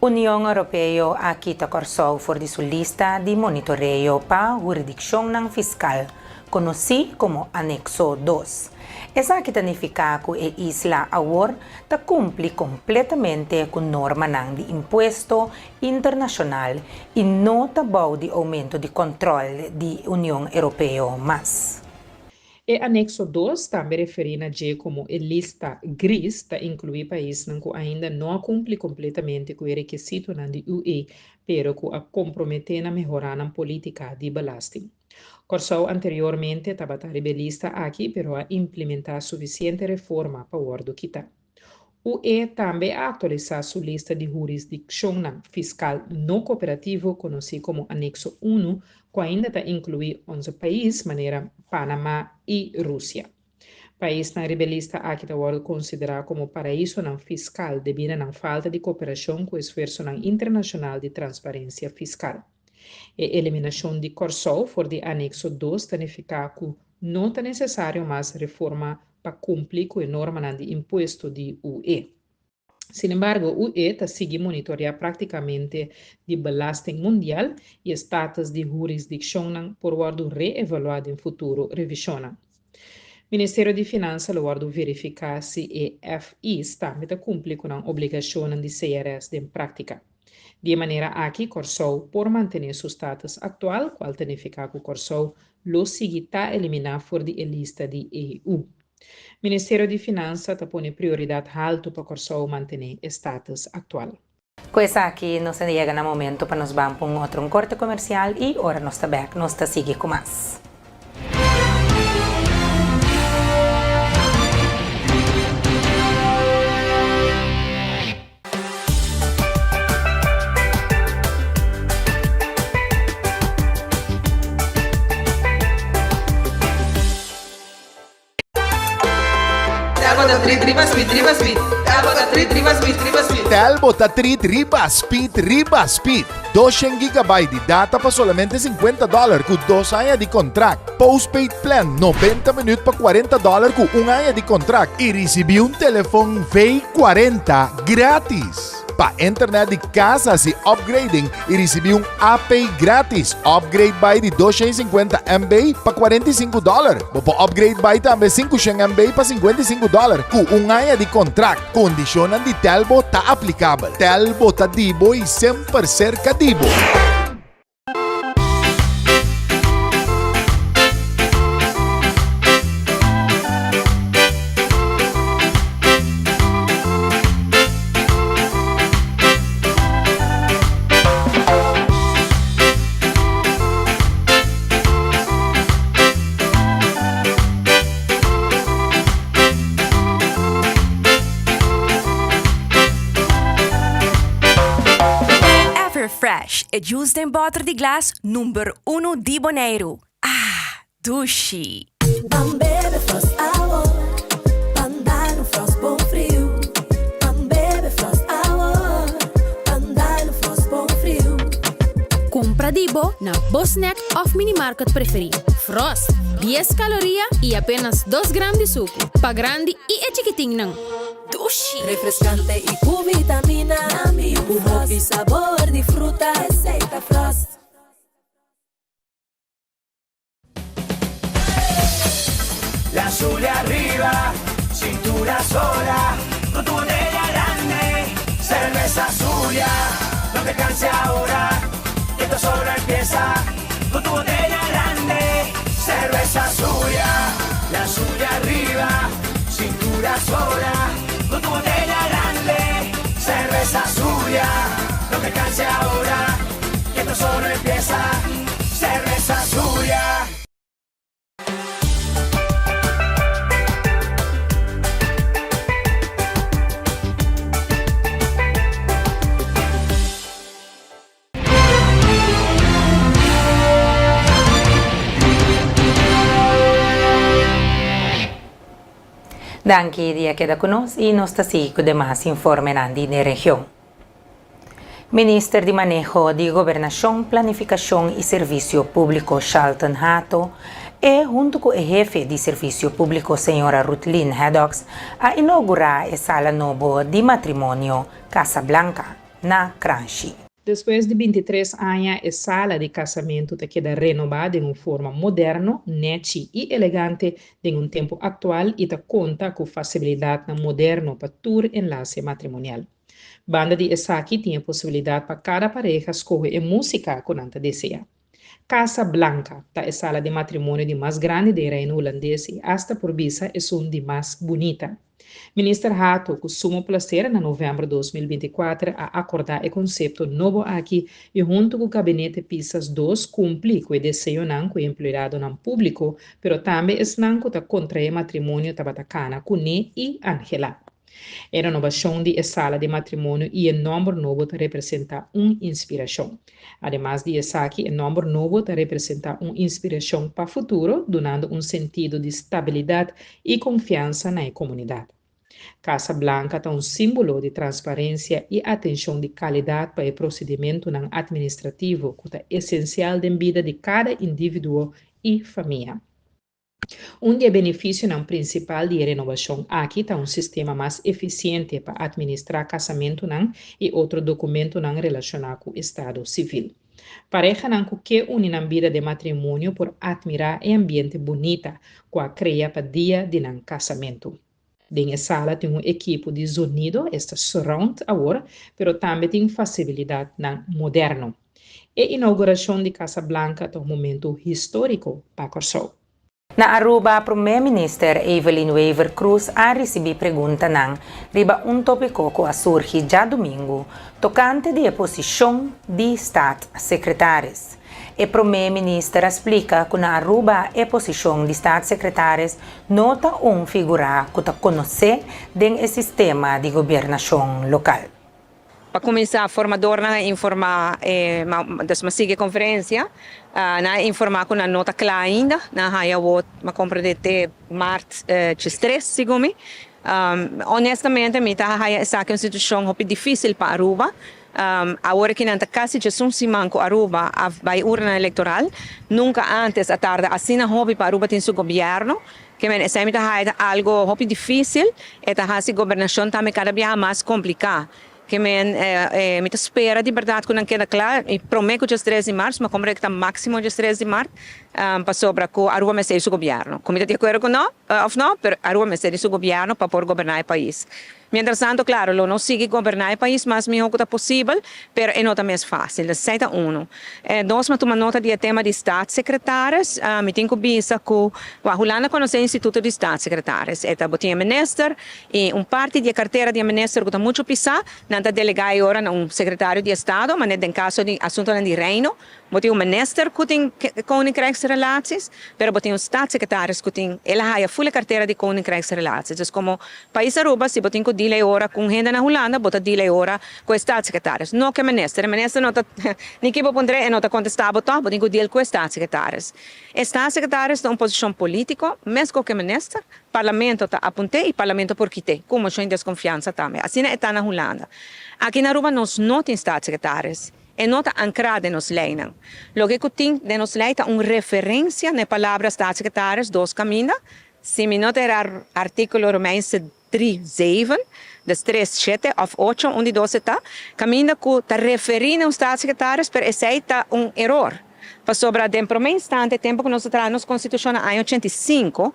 [SPEAKER 1] Union Europeo a kita Kòrsou for di su lista di monitoreo pa huridikshonnan fiskal, konosí komo Anekso dos. Esaki ta nifiká ku e isla awor ta kumpli kompletamente ku normanan di impuesto internashonal i no ta bou di oumento di kòntròl di Union Europeo mas.
[SPEAKER 18] E Anekso dos, tambe referí na dje komo e lista gris, ta inkluí paisnan ku ainda no a kumpli kompletamente ku e rekisitonan di UE, pero ku a komprometé na mehorá nan polítika di belasting. Kòrsou anteriormente tabata riba e lista aki, pero a implementá sufisiente reforma pa wòrdu kitá. UE tambe a aktualisá su lista di hurisdikshonnan fiskal no kooperativo konosí komo Anekso unu, ku ainda ta inkluí 11 pais manera Panama i Rusia. Paisnan riba e lista aki ta wòrdu konsiderá komo paraisonan fiskal debí na nan falta di kooperashon ku esfuersonan internashonal di transparensia fiskal. E eliminashon di Kòrsou for di Anekso dos ta nifiká ku no ta nesesario mas reforma pa kumpli ku e normanan di impuesto di UE. Sinembargo, UE ta sigui monitoreá práktikamente di belasting mundial i e status di hurisdikshonnan por wòrdu reevaluá den futuro revishonnan. Ministerio di Finansa lo wòrdu verifiká si e FI's tambe ta kumpli ku nan obligashonnan di CRS den práktika. Di e manera aki Kòrsou por mantené su status aktual, kual ta nifiká ku Kòrsou lo sigui ta eliminá for di e lista di EU. Ministerio di Finansa ta pone prioridat haltu pa Kòrsou mantené e status aktual.
[SPEAKER 1] Ku esaki nos a yega na momento pa nos ban pa un otro un korte komersial i ora nos ta bèk nos ta sigui ku mas.
[SPEAKER 20] Telbo ta treat riba speed riba speed. 200 gigabyte di data pa solamente 50 dollar ku dos aña di kontrakt. Postpaid plan 90 minuut pa 40 dollar ku un aña di kontrakt i risibí un telefon V40 gratis. Pa internet di kas hasi upgrading i risibí un AP gratis. Upgrade bai di 250 MB pa 45 dollar. Bo por upgrade bai tambe 500 MB pa 55 dollar ku un aña di kontrakt. Kondishonnan di Telbo ta aplikabel. Telbo ta di bo i semper serka di bo.
[SPEAKER 21] Everfresh, e juice den bòter di glas number uno di Boneiru. Ah, dushi!
[SPEAKER 22] Ban bebe Frost awor, ban dal un Frost bon friu. Ban bebe Frost awor, ban dal un Frost bon friu.
[SPEAKER 23] Kumpra di bo na bo snack òf minimarket preferí. Frost, dies kaloria i apenas dos gram di suku. Pa grandi i e chikitinnan.
[SPEAKER 22] Dushi! Refrescante y cu vitamina. Cu hopi sabor di fruta. Esey ta Frost.
[SPEAKER 10] La Zulia arriba, cintura sola, con tu botella grande, cerveza Zulia. No te canses ahora, que esto solo empieza. Ku tu botella grande. Cerveza suya, la suya arriba, cintura sola, ku tu botella grande. Cerveza suya, no te canse ahora, que esto solo empieza. Cerveza suya.
[SPEAKER 1] Danki di a keda ku nos i nos ta sigui ku demas informenan di den region. Minister di Maneho di Gobernashon, Planifikashon i Servisio Públiko Shalton Hato e huntu ku e hefe di Servisio Públiko señora Rutlin Haddox a inougurá e sala nobo di matrimonio Casa Blanca na Kranshi.
[SPEAKER 18] Despues di bintitres aña e sala di kasamentu ta keda renobá den un forma moderno, nèchi i elegante den un tempu aktual i ta konta ku fasibilidatnan moderno pa tur enlase matrimonial. Banda di esaki tin e posibilidat pa kada pareha skohe e músika ku nan ta deseá. Casa Blanca ta e sala di matrimonio di mas grandi den Reino Hulandes i asta por bisa esun di mas bunita. Minister Hato ku sumo plaser na novèmber 2024 a akordá e konsepto nobo aki i huntu ku Gabinete Pisas dos kumpli ku e deseonan ku e empleadonan públiko pero tambe esnan ku ta kontraé matrimonio tabata kana kuné i anhelá. E renobacion di e sala di matrimonio y e nomber nobo ta representa un inspiracion. Ademas di esaki, e nomber nobo ta representa un inspiracion pa futuro, dunando un sentido di stabilidad y confiansa na e comunidad. Casa Blanca ta un simbolo di transparencia y atencion di calidad pa e procedimentonan administrativo cu ta esencial den bida di cada individuo y famia. Un di e benefisionan prinsipal di e renobashon aki ta un sistema mas efisiente pa atministrá kasamentunan i otro dokumentunan relashoná ku estado sivil. Parehanan ku ke uni nan bida den matrimonio por atmirá e ambiente bunita ku a krea pa dia di nan kasamentu. Den e sala tin un ekipo di zonido, esta surround awor, pero tambe tin fasibilidatnan moderno. E inaugurashon di Casa Blanca ta un momentu históriko pa Kòrsou.
[SPEAKER 1] Na Aruba, Promé Minister Evelyn Wever-Croes a risibí preguntanan riba un tópiko ku a surgi djadumingu tokante di e posishon di Staatssecretaris. E Promé Minister a splika ku na Aruba e posishon di Staatssecretaris no ta un figura ku ta konosé den e sistema di gobiernashon lokal.
[SPEAKER 2] Pa kuminsá, formadornan a informá e dus mi a sigui e konferensia, nan a informá ku nan no ta kla ainda, nan a haña awor, mi a komprendé te mart djestres segun mi. Honestamente mi ta haña esaki un situashon hopi difísil pa Aruba. Awor aki nan ta kasi djesun siman ku Aruba a bai urnanan elektoral. Nunka ántes a tarda asina hopi pa Aruba tin su gobièrnu. Ke men esei mi ta haya ta algo hopi dificil, e ta haci gobernacion tambe cada biaha mas complica. Ke men mi ta spera di berdad cu nan keda cla y prome cu djes tres di mars, ma como ta maximo djes tres di mart, pasobra cu Aruba mester di su gobierno. Cu mi ta di acuerdo cu no of no, pero Aruba mester di su gobierno pa por goberna e pais. Mientras tanto, claro, lo nos sigui goberna e pais mas miho cu ta posibel, pero e no ta mes facil. Esey ta uno. Dos, mi a tuma nota di e tema di staatssecretaris. Mi tin cu bisa cu wak Hulanda conoce e instituto di staatssecretaris. E ta bo tin e minister y un parti di e cartera di e minister cu ta mucho pisa, nan ta delega e ora na un secretario di estado, manera den caso di asuntonan di Reino. Bo tin un minister cu tin Koninkrijksrelaties, pero bo tin un staatssecretaris cu tin, el a haya ful e cartera di Koninkrijksrelaties. Dus como pais Aruba, si bo tin cu deal e ora cu un hende na Hulanda, bo ta deal e ora cu e staatssecretaris, no cu e minister. E minister no ta, ni ki bo puntr'é, e no ta contesta bo toch, bo tin cu deal cu e staatssecretaris. E staatssecretaris ta un posicion politico, mesco cu e minister, Parlamento ta apunt'é y Parlamento por kit'é, cu mocion di desconfiansa tambe. Asina e ta na Hulanda. Aki na Aruba nos no tin staatssecretaris. E no ta ankrá den nos leinan. Loke ku tin den nos lei ta un referensia na e palabra staatssecretaris dos kaminda, si mi no ta erá artíkulo Romeinse dri zeven, des tres shete òf ocho, un di dos e ta, kaminda ku ta referí na un staatssecretaris, pero esei ta un eror. Pasobra den promé instante, tempu ku nos a traha nos konstitushon na aña 85,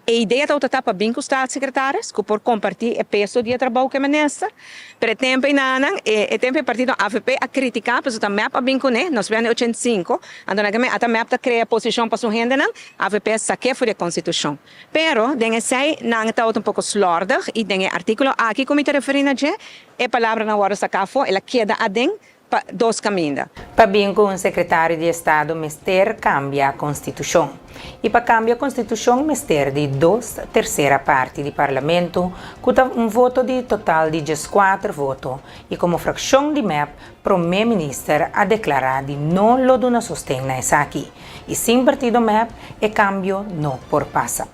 [SPEAKER 2] E idea tabata ta pa bin ku staatssecretaris ku por kompartí e peso di e trabou ku e minister, pero e tempu einanan e e tempu e partido avp a kritiká pasobra ta mep a bin kuné, nos bia na e 85, anto nan ke men ata mep ta krea posishon pa su hendenan, avp a sak'é for di e konstitushon. Pero den esei nan tabata un poko slòrdig i den e artíkulo aki ku mi ta referí na dje e palabranan a wòrdu saká afó, el a keda aden pa dos kaminda.
[SPEAKER 1] Pa bin ku un sekretario di estado mester kambia konstitushon. I pa kambia konstitushon mester di dos tersera parti di parlamento ku ta un voto di total di dieskuater voto i komo frakshon di mep prome minister a deklará di no lo duna sosten na esaki. I sin partido mep e kambio no por pasa.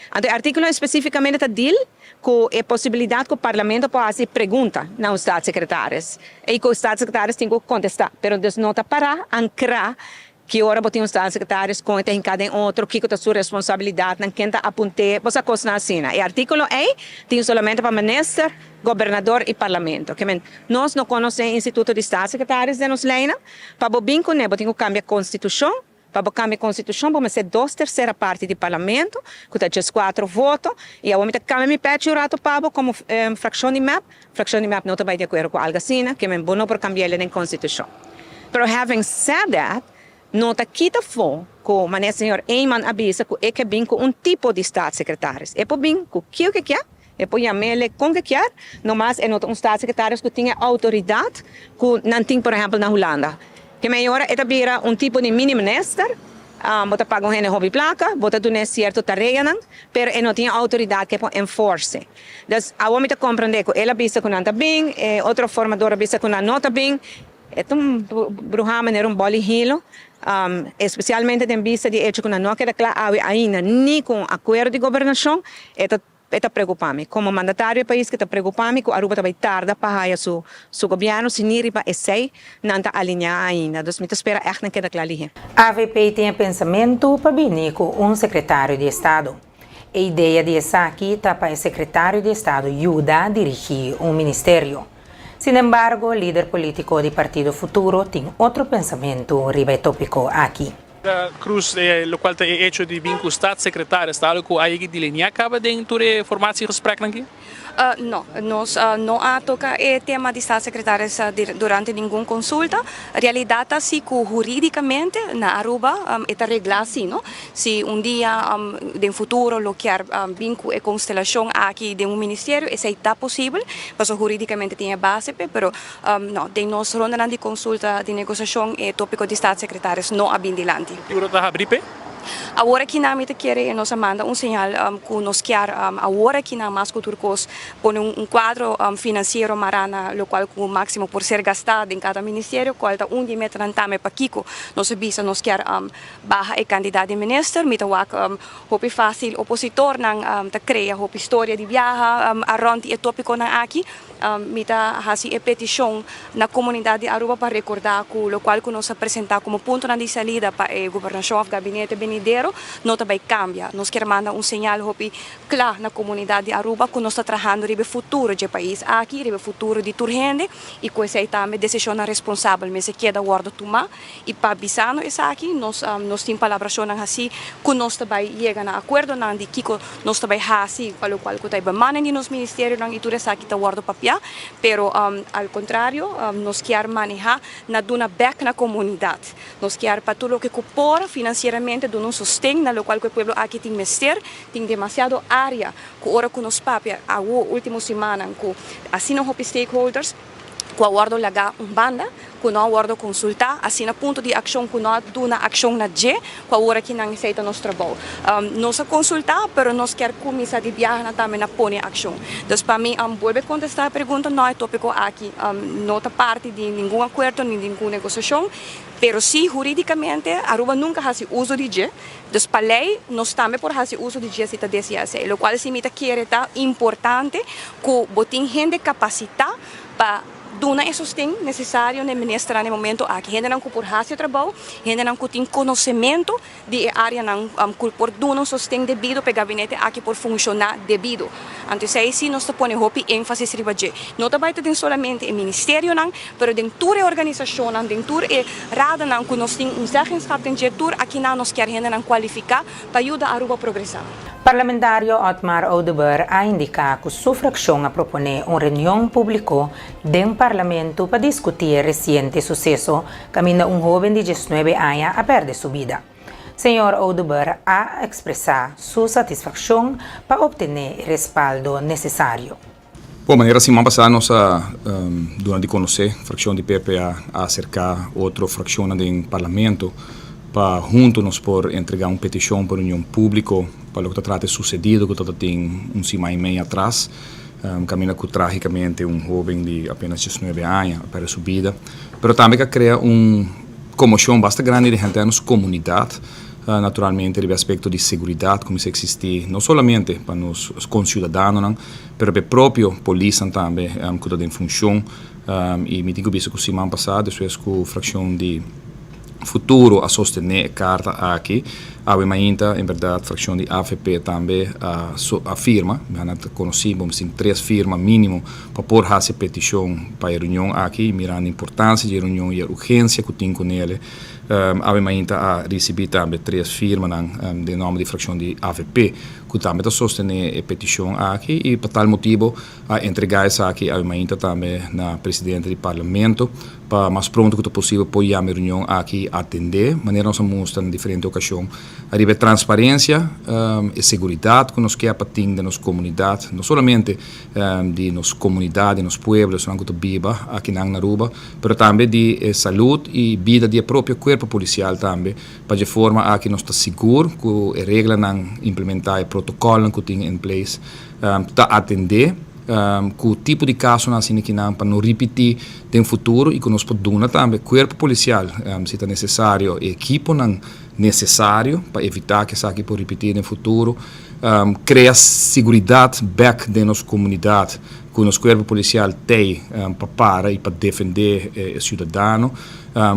[SPEAKER 2] Anto e artíkulo espesífikamente ta deal ku e posibilidat ku Parlamento por hasi pregunta na un staatssecretaris i ku staatssecretaris tin ku kontestá. Pero dus no ta pará ankrá ki ora bo tin un staatssecretaris, kon e ta hinká den otro, kiko ta su responsabilidatnan, ken ta apunt'é, bo sa kosnan asina. E artíkulo ei tin solamente pa minister, gobernador i Parlamento. Ke men, nos no konosé instituto di staatssecretaris den nos leinan. Pa bo bin kuné bo tin ku kambia konstitushon. Pa bo kambia konstitushon bo mester dos tersera parti di parlamento, ku ta djeskuatro voto, i awor mi ta kambia mi pechi un rato pa bo komo frakshon di mep. Frakshon di mep no ta bai di akuerdo ku algu asina, ke men bo no por kambi'el den konstitushon. Pero having said that, no ta kita afó ku manera señor Eman a bisa ku e ke bin ku un tipo di staatssecretaris. E por bin ku kiu ke kier, e por yam'el kon ke kier, nomas e no ta un staatssecretaris ku tin e outoridat ku nan tin por ehèmpel na Hulanda. Ke mei ora e ta bira un tipo di mini minister, bo ta paga un hende hopi plaka, bo ta dun'é sierto tareanan, pero e no tin e outoridat ke por enforse. Dus awor mi ta komprendé ku el a bisa ku nan ta bin, e otro formador a bisa ku nan no ta bin. E ta un bruhá manera un bòl di hilo, espesialmente den bista di echo ku nan no a keda kla awe ainda ni ku un akuerdo di gobernashon, e ta E ta preocupa mi. Como mandatario e pais ke ta preocupa mi cu Aruba ta bay tarda pa haya su su gobierno si ni riba esey nan ta alinea ainda. Dus mi ta spera echt nan keda cla lihe.
[SPEAKER 1] Avp tin e pensamentu pa bini ku un sekretario di estado. E idea di esaki ta pa e sekretario di estado yuda dirigí un ministerio. Sinembargo, lider polítiko di Partido Futuro tin otro pensamentu riba e tópiko aki.
[SPEAKER 3] Cruz, locual ta e hecho di bin cu staatssecretaris, ta algo cu a yega delinea caba den tur e formatiegesprekken aki?
[SPEAKER 5] No, nos no a toca e tema di staatssecretaris durante ningun consulta. Realidad ta si cu huridicamente na Aruba e ta regla asi, no? Si un dia den futuro lo kier bin cu e constelacion aki den un ministerio, esey ta posibel, pasobra huridicamente tin e base p'e, pero No, den nos rondanan di konsulta di negosiashon e topiko di staatssecretaris no a bin dilanti.
[SPEAKER 3] Futuro ta habrí p'e?
[SPEAKER 5] Awor akinan mi ta kere e nos a manda un señal ku nos kier awor akinan mas ku tur kos pone un kuadro finansiero mará na lokual ku máksimo por ser gastá den kada ministerio kual ta un di e metanan tambe pakiko nos a bisa nos kier baha e kandidat di minister. Mi ta wak hopi fásil opositornan ta krea hopi storia di biaha arònt di e topikonan aki. Mi ta hasi e petishon na komunidat di Aruba pa rekordá ku lokual ku nos a presentá komo puntonan di salida pa e gobernashon òf gabinete benidero no ta bai kambia. Nos kier manda un señal hopi kla na komunidat di Aruba ku nos ta trahando riba e futuro dje pais aki, riba e futuro di tur hende i ku esei tambe desishonnan responsabel mester keda wòrdu tumá. I pa bisando esaki nos nos tin palabrashonnan hasí ku nos ta bai yega na akuerdonan di kiko nos ta bai hasi pa lokual ku ta e bemanning di nos ministerionan i tur esaki ta wòrdu papiá. Pero al kontrario nos kier manehá na duna bèk na komunidat. Nos kier pa tur loke ku por finansieramente duna un sosten na lokual ku e pueblo aki tin mester. Tin demasiado área ku ora ku nos papia awo último simannan ku asina hopi stakeholders, ku a wòrdu lagá un banda, ku no a wòrdu konsultá, asina punto di akshon ku no a duna akshon na dje, ku awor aki nan esei ta nos trabou. Nos a konsultá, pero nos kier kuminsá di biaha tambe na pone akshon. Dus pa mi bolbe kontestá e pregunta, no, e tópiko aki no ta parti di ningun akuerdo ni ningun negosiashon, pero sí hurídikamente Aruba nunka hasi uso di dje, dus pa lei nos tambe por hasi uso di dje si ta deseá esei. Lokual si mi ta kere ta importante ku bo tin hende kapasitá pa duna e sosten nesesario na e ministernan na e momento aki. Hendenan ku por hasi e trabou, hendenan ku tin konosementu di e áreanan ku por duna un sosten debido pa e gabinete aki por funshoná debido. Anto esei sí nos ta pone hopi énfasis riba dje. No ta bai ta den solamente e ministerionan, pero den tur e organisashonnan, den tur e radanan ku nos tin un zeggenschap den dje, tur akinan nos kier hendenan kualifiká pa yuda Aruba progresá.
[SPEAKER 1] Parlamentario Otmar Oduber a indiká ku su frakshon a proponé un reunion públiko den Parlamento pa diskutí e resiente suseso kaminda un hóben di diesnuebe aña a pèrdè su bida. Señor Oduber a ekspresá su satisfakshon pa optené e respaldo nesesario.
[SPEAKER 6] Bon, manera siman pasá nos a duna di konosé, frakshon di PP a aserká otro frakshonnan den Parlamento pa huntu nos por entregá un petishon pa reunion públiko pa loke ta trata e susedido ku tabata tin un siman i mei atras, kaminda ku trágikamente un hóben di apenas diesnuebe aña a pèrdè su bida, pero tambe ku a krea un komoshon basta grandi den henter nos komunidat. Naturalmente riba e aspekto di seguridat ku mester eksistí no solamente pa nos konsiudadanonan, pero pa e propio polisnan tambe ku ta den funshon. I mi tin ku bisa ku siman pasá despues ku frakshon di Futuro a sostené e karta aki, awe mainta en bèrdat frakshon di avp tambe a firma. Mi a konosí bo mester tin tres firma mínimo pa por hasi e petishon pa e reunion aki, mirando importansia di e reunion i e urgensia ku tin kunele. Awe mainta a ricibi tambe tres firmanan den nomber di fraccion di avp cu tambe ta sostene e peticion aki y pa tal motibo a entrega esaki awe mainta tambe na presidente di Parlamento pa mas pronto cu ta posibel por yama e reunion aki y atende manera nos a mustra na diferente ocasion ariba e transparencia, e seguridad cu nos kier pa tin den nos comunidad, no solamente di nos comunidad, di nos pueblo, esunnan cu ta biba akinan na Aruba, pero tambe di e salud y bida di e propio cuerpo policial tambe, pa dje forma aki nos ta sigur cu e reglanan implementa, e protocolnan cu tin in place ta atende cu tipo di casonan asina kinan pa no ripiti den futuro y cu nos por duna tambe cuerpo policial si ta necesario e equiponan necesario pa evita cu esaki por ripiti den futuro, crea siguridad bek den nos comunidad. Ku nos kuerpo polisial tei pa para i pa defendé e siudadano,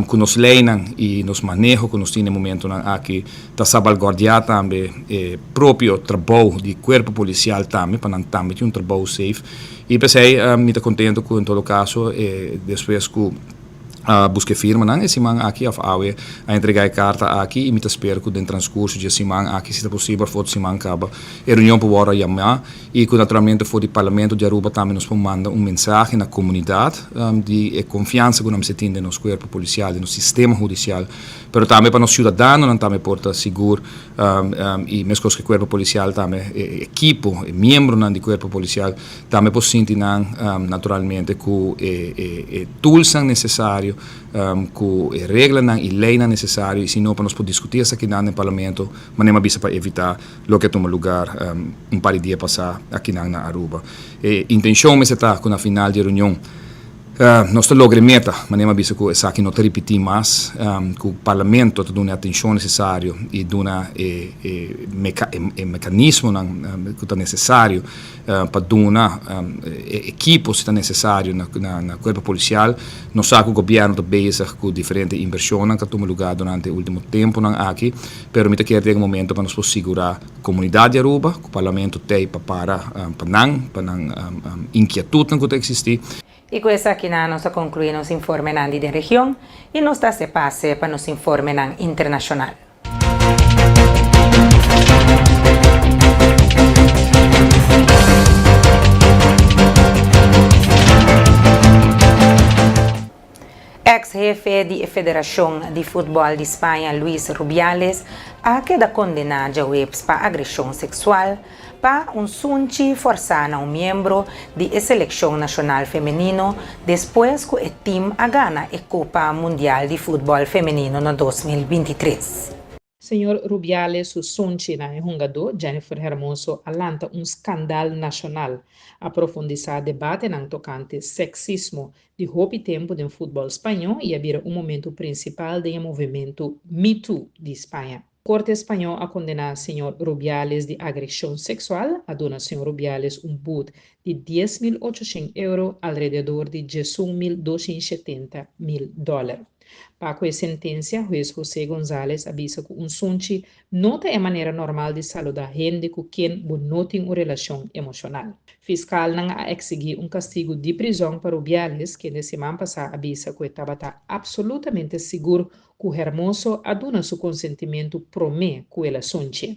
[SPEAKER 6] ku nos leinan i nos maneho ku nos tin na e momentunan aki ta sabalguardiá tambe e propio trabou di kuerpo polisial tambe pa nan tambe tin un trabou safe. I p'esei mi ta kontento ku en todo kaso despues ku a buska e firmanan e siman aki of awe a entrega e karta aki i mi ta spera ku den transkurso dje siman aki si ta posibel for otro siman kaba e reunion por wòrdu a yamá i ku naturalmente for di Parlamento di Aruba tambe nos por manda un mensahe na komunidat di e konfiansa ku nan mester tin den nos kuerpo polisial den nos sistema hudisial pero tambe pa nos siudadanonan tambe por ta sigur i meskos ku e kuerpo polisial tambe e ekipo e miembronan di kuerpo polisial Tambe por sinti nan naturalmente ku e toolsnan nesesario, ku e reglanan i leinan nesesario i si no pa nos por diskutí esakinan den Parlamento, manera mi a bisa pa evitá loke a tuma lugar un par di dia pasá akinan na Aruba. E intenshon mester ta ku na final di e reunion nos ta logra e meta, manera mi a bisa ku esaki no ta ripití mas, ku Parlamento ta duna e atenshon nesesario i duna e mekanismonan ku ta nesesario pa duna e ekipo si ta nesesario na kuerpo polisial. Nos sa ku gobièrnu ta bezig ku diferente invershonnan ku a tuma lugá durante e último tempunan aki, pero mi ta kere ta yega momento pa nos por sigurá komunidat di Aruba ku Parlamento t'ei pa para pa nan, pa nan inkietutnan ku ta eksistí.
[SPEAKER 1] I ku esakinan nos a konkluí nos informenan di den region i nos ta hasi pase pa nos informenan internashonal. Ex hefe di e federashon di futbòl di Spaña Luis Rubiales a keda kondená djaweps pa agreshon seksual pa un sunchi fòrsá na un miembro di e selekshon nashonal femenino despues ku e tim a gana e Kopa Mundial di Futbòl Femenino na 2023.
[SPEAKER 18] Señor Rubiales su sunchi na e hungadó Jennifer Hermoso a lanta un skandal nashonal, a profundisá debatenan tokante seksismo di hopi tempu den futbòl spañó i a bira un momentu prinsipal den e movementu Me Too di Spaña. Korte spañó a kondená señor Rubiales di agreshon seksual, a duna señor Rubiales un but di 10.800 euro, alrededor di 11.270 mil dòler. Pa ku e sentensia, hues José González a bisa ku un sunchi no ta e manera normal di saludá hende ku ken bo no tin un relashon emoshonal. Fiskalnan a eksigí un kastigu di prizòn pa Rubiales, kende siman pasá a bisa ku e tabata apsolutamente sigur ku Hermoso a duna su konsentimentu promé ku el a sunchi.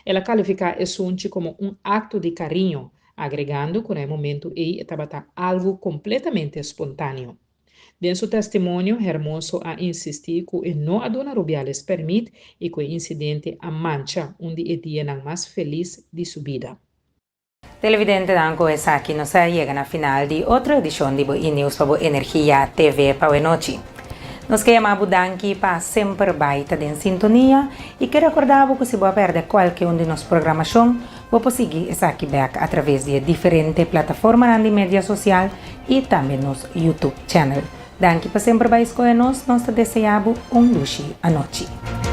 [SPEAKER 18] El a kalifiká e sunchi komo un akto di kariño, agregando ku na e momentu ei e tabata algu kompletamente spontáneo. Den su testimonio, Hermoso a insistí ku e no a duna Rubiales pèrmit i ku e insidente a mancha un di e dianan mas felis di su bida.
[SPEAKER 1] Televidentenan ku esaki nos a yega na final di otro edishon di bo E-News pa bo Energia TV pa awenochi. Nos ke yama bo danki pa semper bai ta den sintonia i ke rekorda bo ku si bo a pèrdè kualke un di nos programashon, bo por sigui esaki bèk atraves di e diferente plataformanan di media sosial i tambe nos YouTube channel. Danki pa semper bai skohe nos, nos ta desea bo un dushi anochi.